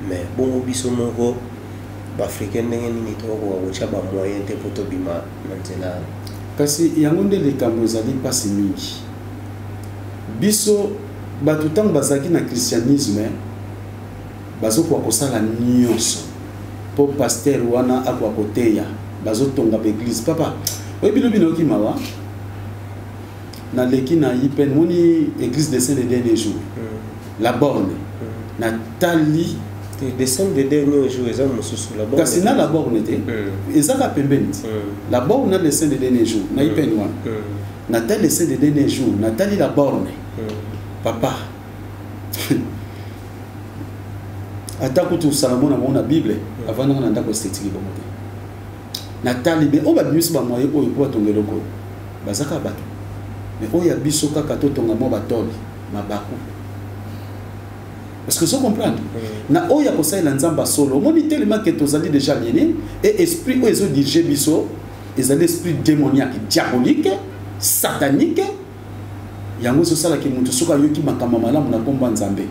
Mais bongo biso moko baafricain, ndenge nini tokokoka kotya bamoyen te mpo tobima na nzela wana? Kasi yango nde likambo ezali mpasi mingi. Biso bato, ntango bazalaki na christianisme, bazokoka kosala nyonso mpo pasteur wana akoka koteya, bazotonga baeglise. Papa, oyebi, lobi nayoki mawa, naleki na IPN, moni église de saint de dernier jour, la Borne, natali. Te, saint de dernier jour eza mosusu, la Borne. Kasi na la Borne te, ezaka pembeni ti. La Borne na le saint de dernier jour na IPN wana. Natali le saint de dernier jour, natali la Borne. Papa, ata kutu Salomo na bango na Bible avandaka na ndako esthétique bongo te. Natali be oyo babimisi bamoye oyo mpo batonga eloko oyo, baza kaka bato. Mais oyo ya biso kaka totonga mwa batole mabaku. Parce que ozo comprendre, na oyo ya kosalela Nzambe solo, omoni telema ke tozali déjà aliéné et esprit oyo ezodirige biso ezali esprit démoniaque, diabolique, satanique. Yango ezosalaki moto soki ayoki makambo malamu na nkombo ya Nzambe,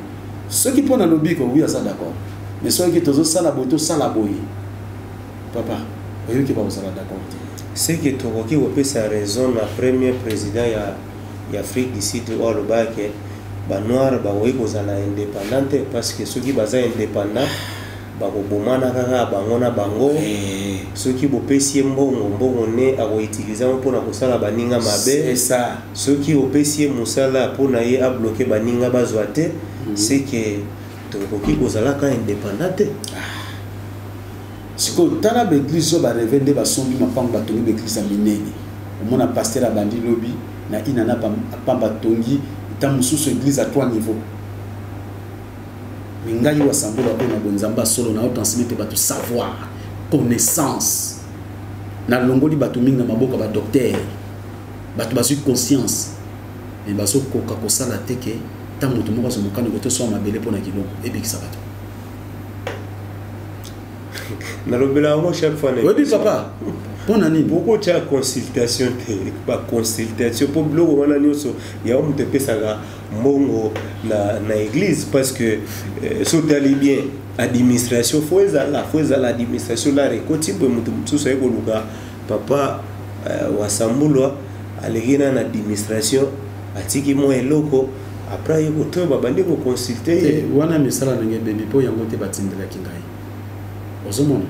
soki mpo na lobiko, oui, aza d'accord. Mais soki tozosala boye, tosala boye, papa, oyoki, bakozala d'accord te. Ce que tokoki kopesa raison na premier président ya Afrique du Sud oyo alobaki banoir bakoki kozala indépendant te, parce que soki baza indépendant, bakobomana kaka bango na bango. Soki bopesi ye mbongo, mbongo ne akoutilize yango mpona kosala baninga mabe. C'est ça. Soki opesi ye mosala, mpona ye abloke baninga bazwa te. C'est que tokoki kozalaka indépendant te. Sikoyo tala baeglise oyo bareve nde basombi mapango, batongi baeglise ya minene. Omona pasteur abandi lobi na ina na pamba, atongi ta mosusu église à trois niveaux. Me ngai wasambola oyo na bonzambe solo na otransmettre bato savoir, connaissance. Nalongoli bato mingi na maboko ya badocteur. Bato bazwi conscience, me bazokoka kosala te ke ntango moto moko azwa mokano kotoswa mabele mpo na kiloko ebikisa bato. Nalobela yango chaque fois na Oyebi, papa, mpo na nini? Pourquoi tia consultation te, baconsultation mpo biloko wana nyonso yango moto epesaka mbongo na église? Parce que so otali bien, administration fo ezala administration lara ekoti boye. Moto mosusu aye koluka papa Wasambulwa, aleki na administration, atiki mwa eloko, après aye kotoyo babandi koconsulte ye. Te, wana misala ndenge ebebi mpo yango te batindelaki ngai. Ozomona,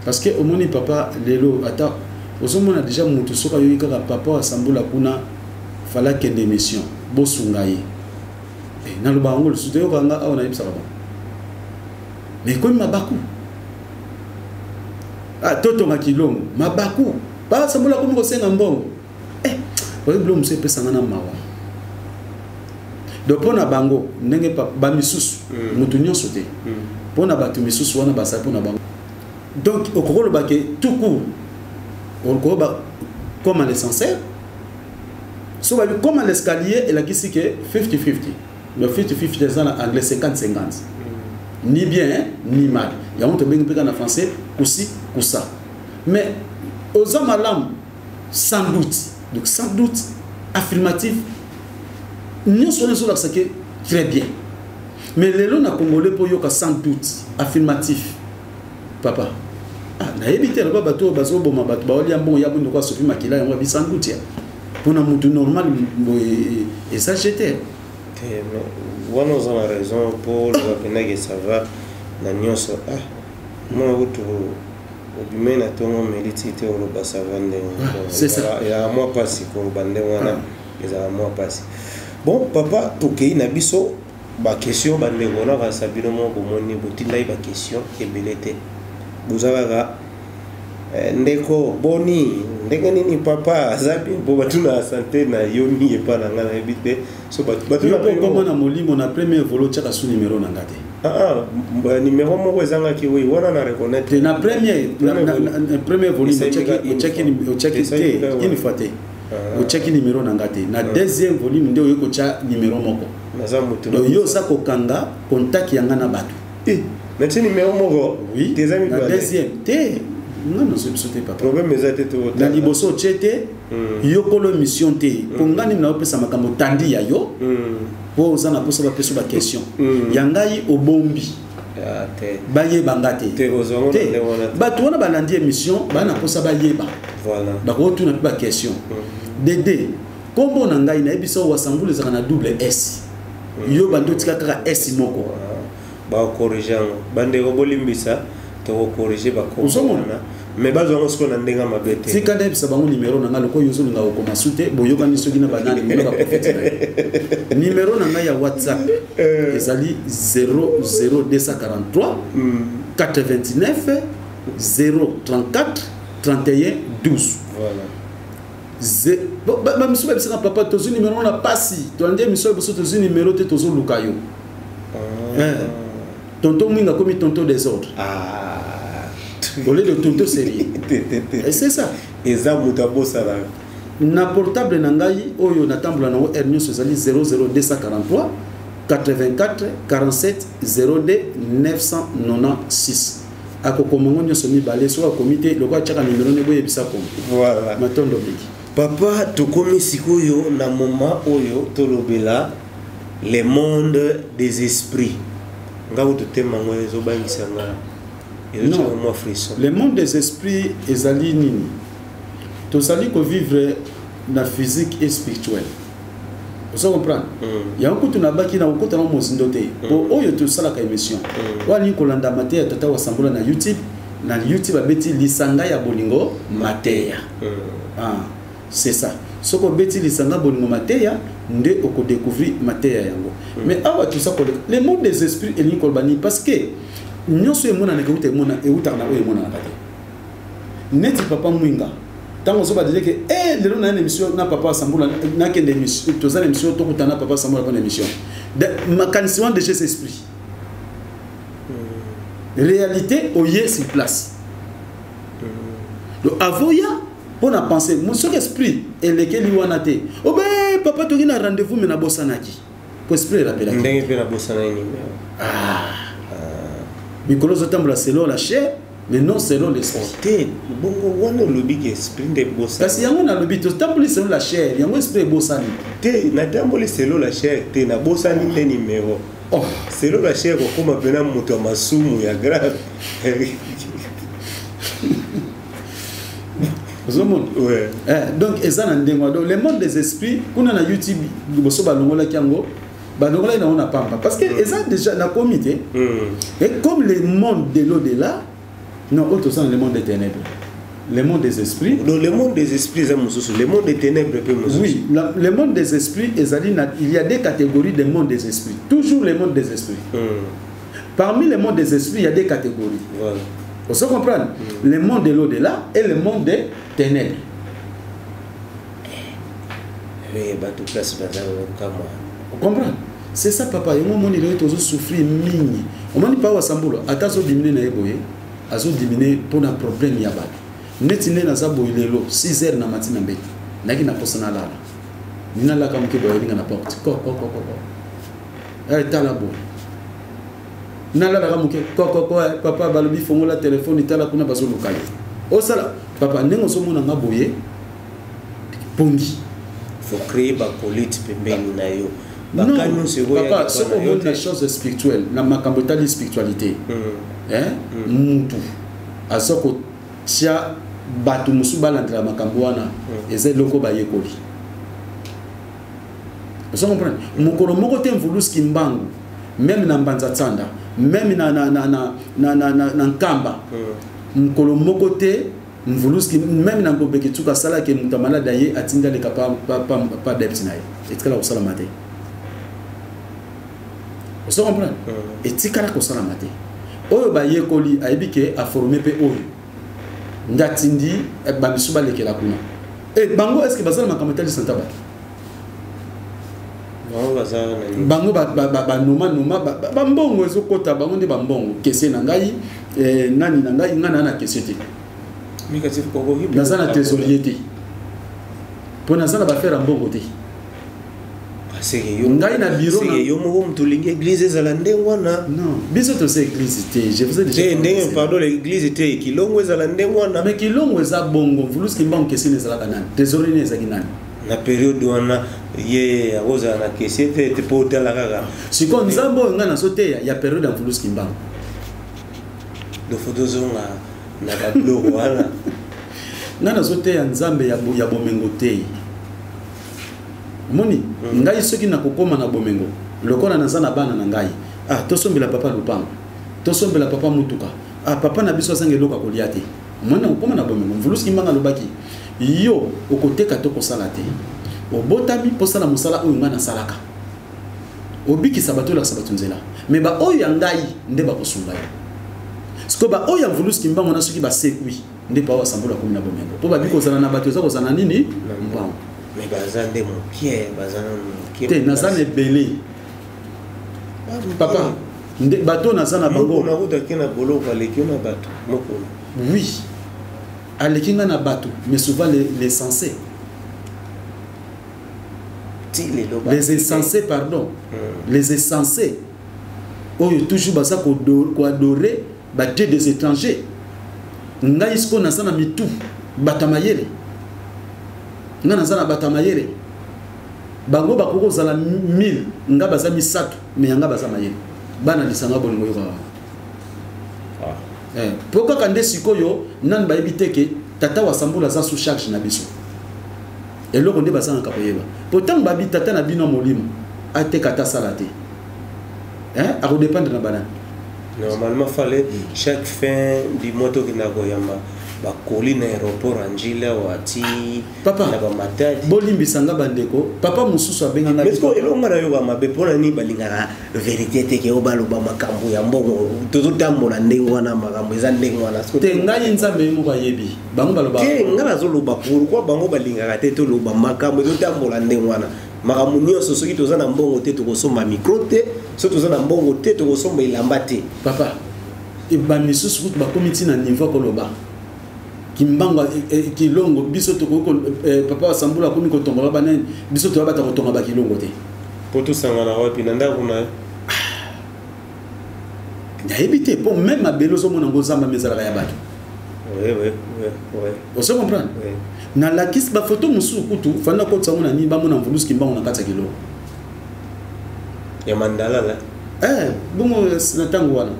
parce que omoni, papa, lelo ata ozomona déjà motu soki ayoki kaka papa Asambula kuna, fala akende émission, bosunga ye. Naloba yango lisusu, toyoka nga awa, nayebisaka bango, mais ekomi mabaku. Ah, totonga kilongo mabaku, Basambula komi kosenga mbongo. Oyebi, bilo mosusu epesanga na mawa. Donc mpo na bango ndenge bamisusu, motu nyonso te, mpo na bato misusu wana basali mpo na bango. Donc okoki koloba ke tout court, okoki comme à l'essentiel. So babi comme à l'escalier, elakisi ke 50-50. Le 50-50 eza na anglais 50-50, ni bien ni mal. Yango tobengi mpe kaka na français kusi kusa. Mais oza malamu sans doute. Donc sans doute, affirmatif, nyonso wana ezolakisa ke très bien. Mais lelo na congolais, mpo yoka sans doute affirmatif, papa, ah, nayebi te. Aloba bato oyo bazoboma bato, baolia mbongo ya mwindu, kwa sopi makila yango abi sans doute ya mpona mutu normal boye eza jete. Te, mais wana oza na raison mpo oloba mpendake ça va na nyonso. Ah, mwana kutu obimai na ntongo, omeli ti te, oloba ça va ndenge? Ah, c'est ça. Ezalaka mwa mpasi koloba ndenge wana, ezalaka mwa mpasi. Bon papa, tokei na biso baquestion. Bandeko, nakanisa bino moko bomoni, botindaki baquestion ebele te. Boza kaka ndeko boni, ndenge nini papa aza bien? Po batuna ya santé na yo mingi epa na ngai, nayebi te so yo mpo okoma na molimo na premier volet, otiaka su numéro na nga te. Ah, ah, numéro moko ezangaki, oui, wana na reconnaître. Te, na premier premier volume otiaki te, une fois te otiaki numéro na nga te. Na deuxième volume nde oyoki kotya numéro moko. Naza motu. Donc yo oza kokanga contact ya nga na bato. Natie numéro moko? Oui. Te, eza na mibale. Deuxième te, nga nazwi biso te, papa. Problème eza te, to Na liboso otie te. Yo kolo mission te, mpo nga nini naopesa makambo tandi ya yo, mpo oza na mposa bapesa baquestion ya ngai, obombi. Ah, te. Bayeba nga te. Te, kozwa ngo na Te. ndenge wana te. Bato wana balandi émission, baa na mposa bayeba. Voilà. Bakotuna mpe baquestion. Dede, nkombo na ngai nayebisa oyo Wasambula ezalaka na double S. Yo bandi otika kaka S moko. Bakocorriger yango. Bandeko, bolimbisa, tokocorriger bakombo Ozomona? wana, mais bazwa yango sikoyo na ndenge ya mabe te. Tika nayebisa bango numéro na ngai. Lokola yo ozolinga kokoma su te, boyokani soki na banani bino baprofete na yo. Numéro na ngai ya WhatsApp ezali 00243 89 034 31 12. Voilà. Bamisu babisaka: "Papa, tozwi numéro na pasi, tolandi émission ya biso, tozwi numéro te, tozoluka yo." Tonton Mwinga akomi tonton désordre Ah. au lieu de tonton sérieux. Te, te, te. Et c'est ça. Eza moto abosanaka. Na portable na ngai oyo natambola nango aire nyonso ezali 00243 84 47 02 996. Akokoma ngo nyonso mibale. Soki akomi te, lokola atiaka numéro ne, boyebisa koma. Voilà. Matondo mingi. Papa, tokomi sikoyo na moment oyo tolobela le monde des esprits. Nga kutu tema yango ezobangisa nga, ezotiaka Non. mwa frisson. Le monde des esprits ezali nini? Tozali kovivre na physique et spirituel, oza comprendre? Yango kutu nabaki na kokota na mozindo te, po oyo tosalaka émission oyo alingi kolanda mateya tata Wasambola na YouTube. Na YouTube abeti Lisanga ya Bolingo Mateya. Ah, c'est ça. Soki obeti Lisanga Bolingo Mateya nde okodécouvrir mateya yango. Mais awa toza koleka le monde des esprits elingi koloba nini? Parce que nyonso emonanaka euta emona, eutaka na oyo emonanaka te. Neti papa Mwinga, ntango ozoba déjà ke e lelo na na émission na papa Asambula, nakende émission, toza na émission, tokutana na papa Asambula mpona émission, makanisi wana déjà eza esprit. Réalité oye sur place. Donc avoya mpo na penser, soki esprit elekeli wana te, obe papa toki na rendez-vous, me nabosanaki, po esprit erapelaki. Ndenge mpe nabosana ye numéro. Mikolo ozotambola selon la chair, mais non selon l'esprit. Te, bongo wana olobi ke esprit nde ebosana. Kasi yango nalobi, totamboli selon la chair, yango esprit ebosani. Te, natamboli selon la chair te, nabosani nde numéro. Oh. Selon la chair, kokóma mpena moto ya masumu ya grave. Ozomona? Ouais. Donc eza na ndenge wana. Donc le monde des esprits kuna na YouTube, liboso balongolaki yango, balongolaki nango na pamba, parce que eza déjà nakomi te. Et comme le monde de l'au-delà, non, oyo toza na le monde des ténèbres, le monde des esprits. Donc le monde des esprits eza mosusu, le monde des ténèbres mpe mosusu. Oui, le monde des esprits ezali na, il y a des catégories de monde des esprits. Toujours le monde des esprits. Parmi le monde des esprits, il y a des catégories. Voilà. On se comprend? Le monde de l'au-delà et le monde des ténèbres. Eh, bato place baza kokamwa. On comprend? C'est ça, papa. Yango omoni lelo tozosouffrir mingi. Omoni pa Wasambula, ata azodiminuer na ye boye, azodiminuer mpona problème ya bato. Neti nde naza boye lelo, 6 heures na mati na mbeto, nayaki na posa nalala, ninalaka moke boye, ayelinga na porte ko ko ko ko ko. Tala boye, nalalaka moke, kokoko papa balobi fongola telefone, tala kuna bazoluka ye. Osala papa ndenge ozomona nga boye, pongi. Faut créer bacolite pembeni na yo. Baka nyonso ekoyaka papa, epa soki na yo omoni na te. chose spirituelle, na makambo etali spiritualité, hein, mutu aza kotia bato mosusu balandela makambo wana, eza eloko bayekoli. Ozo comprendre? Mokolo moko te Mvuluzi Kimbangu, même na Mbanza Tsanda, même na Nkamba, mokolo moko te Mvuluzi, même na Ngobeke Tsuka, asalaki moto ya malade aye, atindi aleka pa adepte na ye. Etikala kosalama te. Ozo comprendre? Etikala kosalama te. Oyo bayekoli, ayebi ke aforme mpe oyo nde atindi bamisu balekela kuna. E bango, est ce que baza na makambo etali santa bato? Bango baza na nini? Bango banoma noma bambongo ezokɔta bango nde bambongo kese na ngai, nani na ngai, ngai naa na kese te. Mikati okoki mpe Naza na trésorier te, mpo naza na baaffaire ya mbongo te. Seke yo Ngai na bureau seke yo moko moto olingi église ezala ndenge wana. Non, biso toza église te, je vous ai déjà te parlé ndenge de cela. Pardon, l'église te, Kilongo ezala ndenge wana. Mais Kilongo eza bongo. Mvuluzi Kimbangu, kesini ezalaka nani? Trésorier ne ezalaki nani? Na période wana ye akozala na kese te te, mpo otala kaka. Sikoyo nzambe oyo ngai nazoteya ya période ya Mvuluzi Kimbangu. Dofo tozonga na babiloko wana. Ngai nazoteya nzambe ya bomengo te. Omoni, ngai soki nakokóma na bomengo lokola naza na bana na ngai, ah, tosombela papa lupango, tosombela papa mutuka, ah, papa na biso azanga eloko ya kolia te. Omoni, nakokóma na bomengo. Mvuluzi Kimbangu alobaki: yo okoteka to kosala te, obotami mposala mosala oyo ngai nasalaka, obikisa bato, olakisa bato nzela. Me baoyo ya ngai nde bakosunga yo. Sikoyo baoyo ya Mvuluzi Kimbangu na soki basekwi nde pa basambola komi na bomengo, mpo babi kozala na bato eza kozala na nini? Mbango. Me baza nde mokie, baza nanu mokie. Te, naza na ebele, papa. Nde bato naza na bango. Mokolo akutaki na boloko, aleki yo na bato, mokolo. Oui, aleki nga na bato, mais souvent les sensés Ti lelo les insensés, pardon, les insensés oyo toujours baza koadorer badieu des étrangers. Ngai sikoyo naza na mitu, bato ya mayele. Ngai naza na bato ya mayele. Bango bakoki kozala 1000, nga baza misato, me yanga baza mayele. Bana lisanga bolingo yoka wana. Po kaka nde sikoyo nani bayebi te ke tata wa Sambula aza sous charge na biso. Eloko nde bazangaka koyeba, po ntango babi tata na bino ya molimo ateka ata asala te, hein? Akodépendre na banani? Normalement fallait chaque fin du mois tokenda koyamba bakoli na aéroport ya Njili awa ti Papa, na bamatadi. Bolimbisa nga bandeko, papa mosusu abenganga. Mais sikoyo elonga na yo bamabe, mpona nini balingaka vérité te ke oyo baloba makambo ya mbongo tozotambola ndenge wana, makambo eza ndenge wana? Te, ngai nzambe ye moko ayebi. Bango baloba. Te, nga nazoloba pourquoi bango balingaka te toloba makambo ezotambola ndenge wana, makambo nyonso. Soki toza na mbongo te, tokosomba micro te. Soki toza na mbongo te, tokosomba elamba te. Papa, bamisusu kutu bakomi ntina niveau ya koloba Kimbangu, Kilongo biso tokoki papa Basambula akomi kotonga banani, biso toya bata kotonga bakilongo te. Mpo tosangana wapi? Na ndako na yo? Nayebi te, mpo même mabele ozomona yango zamba, me ezalaka ya bato. Ozo comprendre? Nalakisi bafoto mosusu kutu, fanda kotisa yango na nini, bamona Mvuluzi Kimbangu na kati ya Kilongo. Ya Mandalala. Bongo na ntango wana.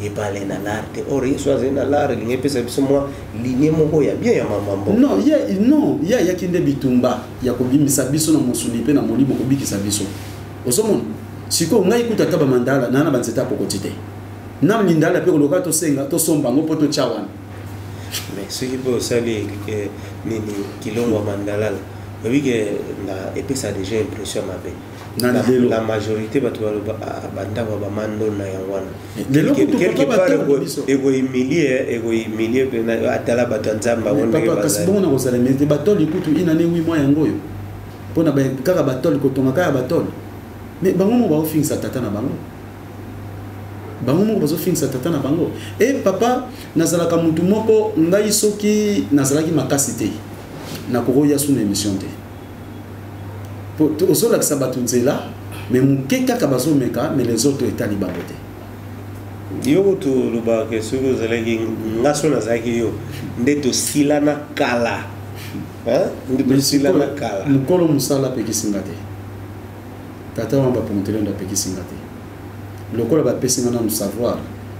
Ebale na lar te, or ye so azali na lar, elingi epesa biso mwa ligne moko ya bien ya mamambo. Non, ye non, ye ayaki nde bitumba ya kobimisa biso na mosuni mpe na molimo, kobikisa biso. Ozomona sikoyo, ngai kuta ata bamandala naa na banzete ya kokoti te, na lindala mpe koloka, tosenga tosomba yango mpo totya wana. Mais soki mpe osali nini, Kilongo ya Mandalala, oyebi ke na epesa déjà impression ya mabe. Na lelo. La majorité bato baloba: "Ah, bandako ya bamandona yango wana." Lelo kutu Quelque papa part batanga biso. ekohumilie, ekohumilie mpena atala bato ya nzambe yango ndenge Papa, kasi bazali. bongo na kozala mérite batole kutu inane 8 mois yango oyo mpona kaka batole, kotonga kaka batole. Mais bango moko baofingisa tata na bango, bango moko bazofingisa tata na bango. E papa, nazalaka mutu moko, ngai soki nazalaki makasi te, nakokoya su na émission te. Po ozolakisa bato nzela, mais moke kaka bazomeka, mais les autres etali bango te. Yo kutu olobaka soki ozalaki nga, so nazalaki yo nde tosilana kala. Hein? Nde tosilana kala. Mokolo mosala apekisi nga te. Tata wana bapromoteur ndo apekisi nga te. Lokola bapesi nga nanu savoir,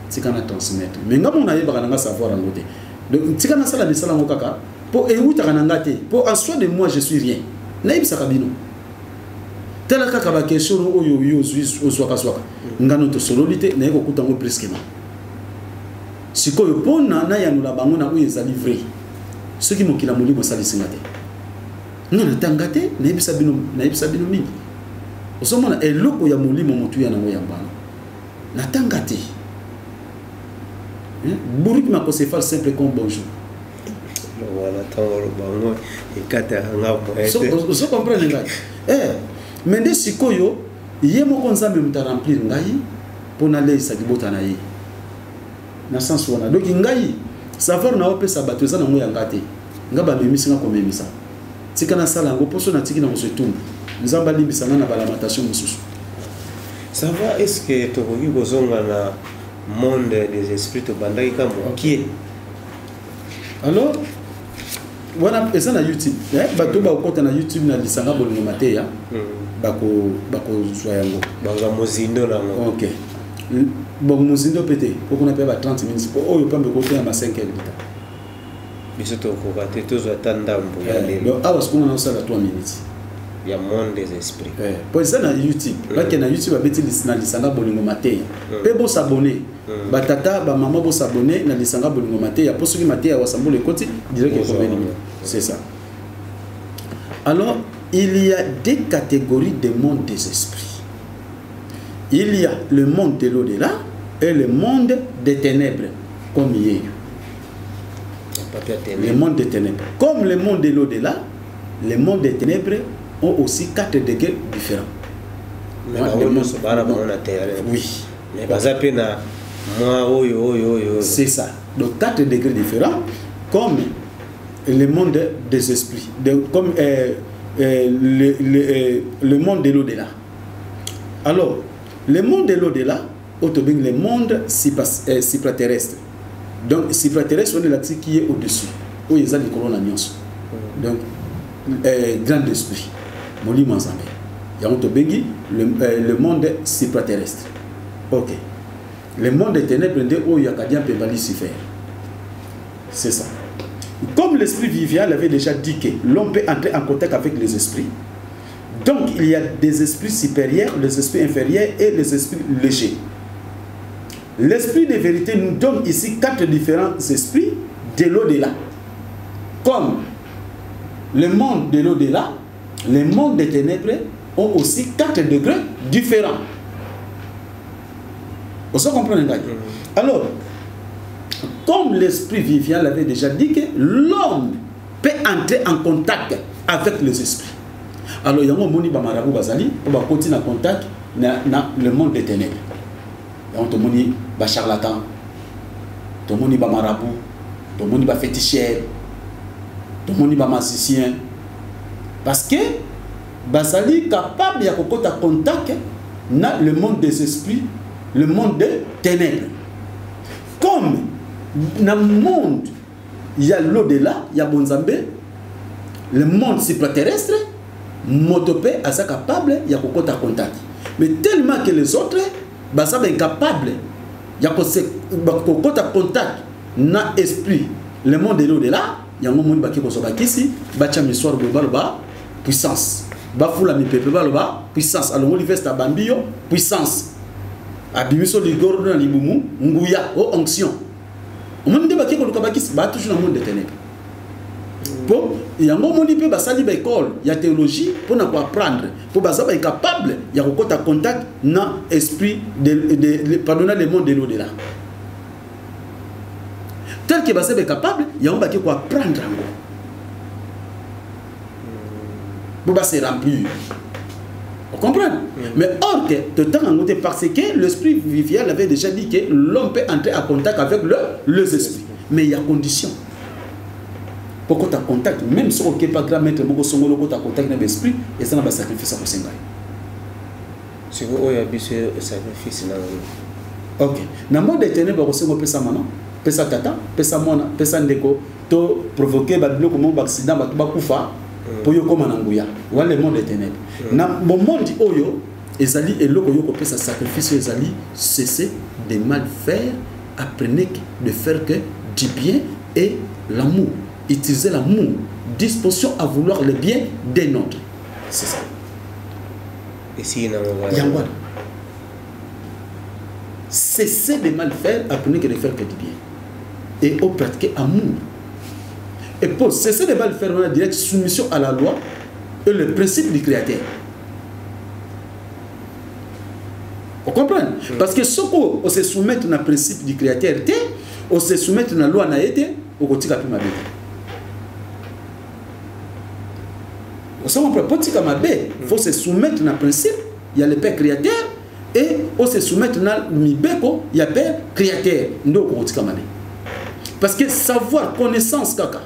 tika na transmettre. Mais nga moko nayebaka na nga savoir yango te. Donc tika nasala misala yango kaka mpo ewutaka na nga te. Mpo en soi de moi je suis rien. Nayebisaka bino. Tala kaka ba question oyo yo ozwi ozwaka zwaka. Nga no tosololi te, naye kokuta yango brusquement. Sikoyo mpona nayanola bango na oyo ezali vrai. Soki mokili ya molimo esalisi nga te. Nga natanga te, nayebisa bino, nayebisa bino mingi. Ozomona eloko ya molimo motuya nango ya mbala. Natanga te. Bourrique macocéphale simple comme bonjour. Wana ntango oloba yango ekataka nga moyen te. Ozo comprendre ngai? Eh, mais nde sikoyo ye moko Nzambe moto aremplir ngai mpo naleisa libota na ye. Na sens wana. Donc ngai savoir na opesa bato eza nango ya nga te. Nga bamemisi nga komemisa. Tika nasala yango mpo so natiki na kozwa etumbu. Nzambe alimbisa nga na balamentation mosusu. Ça va, est-ce que tokoki kozonga na monde des esprits tobandaki ka mokie? Alors wana eza na YouTube, eh, bato bakokota na YouTube na lisanga bolingo mateya, bakozwa yango. Bazwa mozindo nango. Ok. Bon, mozindo mpe te, mpo kuna mpe ba 30 minutes, mpo oyo pambe koteya ma 5 heures de temps. Biso tokoka te, tozwa ata ndambo ya lelo. Donc awa sikoyo nasala 3 minutes ya monde des esprits. Po eza na YouTube. Bake na YouTube babeti na lisanga bolingo mateya. Pe bosabone. Batata, ba mama bosabone na lisanga bolingo mateya. Po soki mateya wasambolo ekoti direct ekomeli bino. C'est ça. Alors, il y a deux catégories de monde des esprits. Il y a le monde de l'au-delà et le monde des ténèbres, comme Yehu. Le monde des ténèbres. Comme le monde de l'au-delà, le monde des ténèbres ont aussi 4 degrés différents. Mais Ouais, bah, le on monde se bat là, on a terre. Oui. Mais bah, ça peut na moi, oh, oh, oh, oh. C'est ça. Donc 4 degrés différents, comme le monde des esprits, de, comme le monde de l'au-delà. Alors, le monde de l'au-delà, autrement le monde supraterrestre. Donc, supraterrestre, on est là qui est au-dessus. Où il y a les colonnes nyonso. Donc, grand esprit, molimo nzambe. Il y a bengi le monde supraterrestre. Ok. Le monde des ténèbres nde oyo ya Kadian pe Lucifer. C'est ça. Comme l'esprit vivial avait déjà dit que l'homme peut entrer en contact avec les esprits, donc il y a des esprits supérieurs, les esprits inférieurs et les esprits légers. L'esprit de vérité nous donne ici 4 différents esprits de l'au-delà. Comme le monde de l'au-delà, le monde des ténèbres ont aussi 4 degrés différents. Vous comprenez, gars? Alors, comme l'esprit vivial avait déjà dit que l'homme peut entrer en contact avec les esprits. Alors, il y a un moni ba marabout bazali, pour ba continuer en contact na, na le monde des ténèbres. Il y a un moni ba charlatan, tout moni ba marabout, tout moni ba féticheur, tout moni ba magicien. Parce que bazali capable ya kokota contact na le monde des esprits, le monde des ténèbres. Comme dans le monde, il y a l'au-delà, il y a Bonzambe, le monde supraterrestre, Motopé est capable, il y a kokota contact. Mais tellement que les autres, bazali incapable, il y a kokota contact na esprit, le monde de l'au-delà, il y a un monde qui est bakisi, bacha missoir baloba puissance. Bafula mi pepe baloba puissance. Alors on veste bambio puissance. Abimiso ligoro na libumu nguya o onction. Au monde baki ko luka bakisi ba toujours dans le monde des ténèbres. Bon, il y a un monde pe basali ba école, il y a théologie pour na ko apprendre, pour baza ba incapable, il y a ko contact na esprit de pardonner le monde de l'au-delà. Tel que baza ba capable, il y a un baki ko apprendre ngo. Pour ba se remplir. Vous comprenez? Mais or que, de temps en temps, parce que l'esprit vivial avait déjà dit que l'homme peut entrer en contact avec les esprits. Mais il y a condition. Pour que tu aies contact, même si tu n'es pas grand maître, tu as contact avec l'esprit, et ça n'a pas sacrifice à Kosengai. Si vous avez un sacrifice, non? Ok. Dans le monde des ténèbres, vous avez ça maintenant. Pesa tata, pesa mwana, pesa ndeko, to provoquer ba biloko mo ba accident ba ba kufa. Po yo koma na nguya. Wana le monde des ténèbres. Na bon monde oyo Ezali eloko yo kopesa sacrifice ezali cesser de mal faire, apprenez de faire que du bien et l'amour. Utilisez l'amour, disposition à vouloir le bien d'un autre. C'est ça. Esili nango wana. Yango wana. Cessez de mal faire, apprenez que de faire que du bien. Et au pratiquer amour. Et pour cesser de mal faire, on a direct soumission à la loi et le principe du Créateur. Vous comprenez? Parce que ce qu'on se soumet au principe du Créateur, on se soumet à la loi, on continue à plus mabe. On se comprend? Pour tika mabe, faut se soumettre au principe, il y a le Père Créateur, et on se soumettre na mibeko, il y a Père Créateur. Ndo kotika mabe. Parce que savoir, connaissance kaka,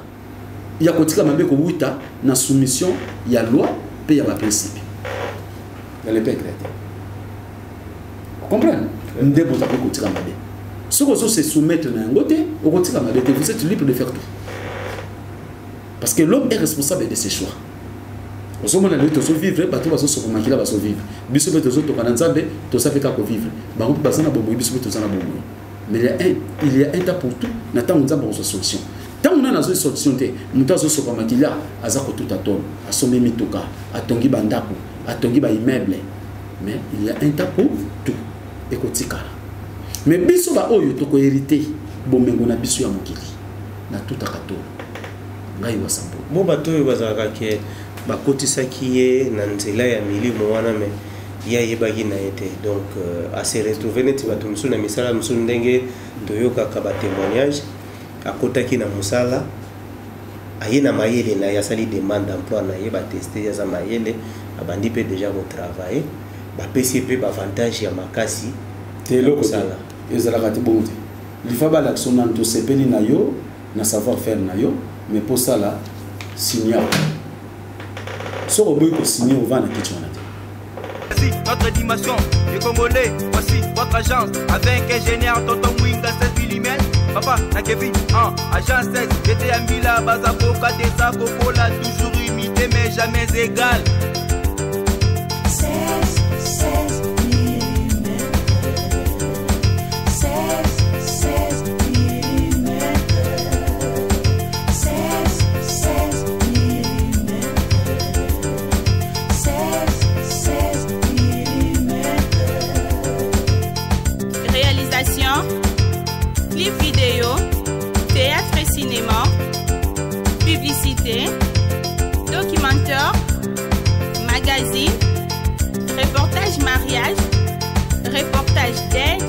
il y a kotika mabe ko wuta na soumission, il y a loi, pe il y a ba principe. Il y a le Père Créateur. Vous comprenez? Nde boza ko kotika mabe. Ce qu'on se soumettre na yango te, o kotika mabe te, vous êtes libre de faire tout. Parce que l'homme est responsable de ses choix. Ozomona lelo tozovivre, bato bazosopa makila bazovivre. Biso mpe tozotoka na Nzambe, toza mpe kaka kovivre. Bango mpe baza na bomoi, biso mpe toza na bomoi. Mais il y a un temps pour tout, na ntango Nzambe akozwa solution. Ntango nani azwi solution te, moto azosopa makila, aza kotuta tolo, asombi mituka, atongi bandako, atongi ba immeuble. Mais il y a un temps pour tout. Ekotikala. Mais biso ba oyo tokohériter bomengo na biso ya mokili, na tutaka tolo. Ngai wa sambo. Bo bato oyo bazalaka ke bakotisaki ye na nzela ya milimo wana, me ye ayebaki na ye te. Donc ase retrouve neti bato mosusu na misala mosusu ndenge toyokaka ba témoignage, akotaki na mosala, aye na mayele na ye, asali demande d'emploi na ye, bateste ye aza mayele, abandi mpe déjà kotravailler, bapesi ye mpe baavantage ya makasi Te eloko te. Kosala. Ezalaka te bongo te. Lifa balakisa nanu tosepeli na yo, na savoir faire na yo, mais posala signe. Soki oboyi kosigne, ovanda kiti wana te. Voici notre dimension des Congolais, voici votre agence avec ingénieur Tonton Mwinga 16 mm, papa na Kevin en agence 16, j'étais à Mila, Bazaboka, Desa, Kokola, toujours imité mais jamais égal. 16, 16 millimètres. 16, 16 millimètres. 16, 16 millimètres. 16, 16 millimètres. Réalisation, clip vidéo, théâtre et cinéma, publicité, documentaire, magazine, reportage mariage, reportage d'aide